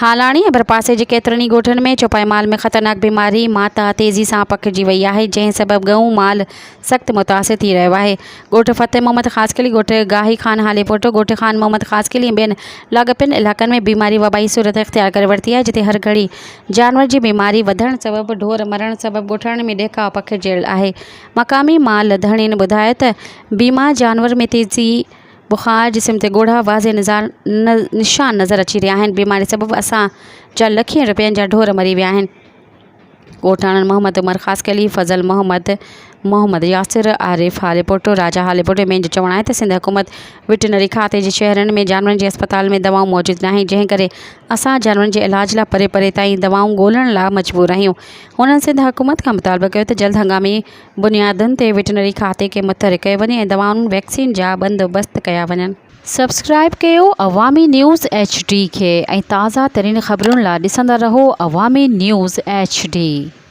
هالاڻي ۽ ڀرپاسي جي ڪيترن ئي ڳوٺن ۾ چوپائي مال ۾ خطرناڪ بيماري ماتا تيزي سان پکڙجي وئي آهي، جنهن سبب ڳئون مال سخت متاثر ٿي رهيو آهي. ڳوٺ فتح محمد خاصخيلي، ڳوٺ گاهي خان هاليپوٽو، ڳوٺ خان محمد خاصخيلي ۽ ٻين لاڳاپيل علائقن ۾ بيماري وبائي صورت اختيار ڪري ورتي آهي، جتي هر گهڙي جانور جي بيماري وڌڻ سبب ڍور مرڻ سبب ڳوٺاڻن ۾ ڏهڪاء پکڙجيل آهي. مقامي مال ڌڻين ٻڌايو ته بيمار جانور ۾ تيزي بخار، جسم تي ڳوڙها واضح نشان نظر اچي رهيا آهن، بيماري سبب اسان جا لکين رپين جا ڍور مري ويا آهن. ڳوٺاڻن محمد عمر خاصخيلي، فضل محمد، محمد ياسر، عارف هاليپوٽو، راجا هاليپوٽو ۽ ٻين جو چوڻ آهي ته سنڌ حڪومت وٽرنري کاتي جي شهرن ۾ جانورن جي اسپتال ۾ دوائون موجود ناهي جنهن ڪري اسان جانورن جي علاج لاء پري پري تائين دوائون ڳولڻ لاء مجبور آهيون. هنن سنڌ حڪومت کان مطالبو ڪيو ته جلد هنگامي بنيادن تي وٽرنري کاتي کي متحرڪ ڪيو وڃي ۽ دوائن ويڪسين جا بندوبست ڪيا وڃن. سبسڪرائب ڪيو عوامي نيوز ايڇ ڊي کي ۽ تازه ترين خبرن لا ڏسندا رهو عوامي نيوز ايڇ ڊي.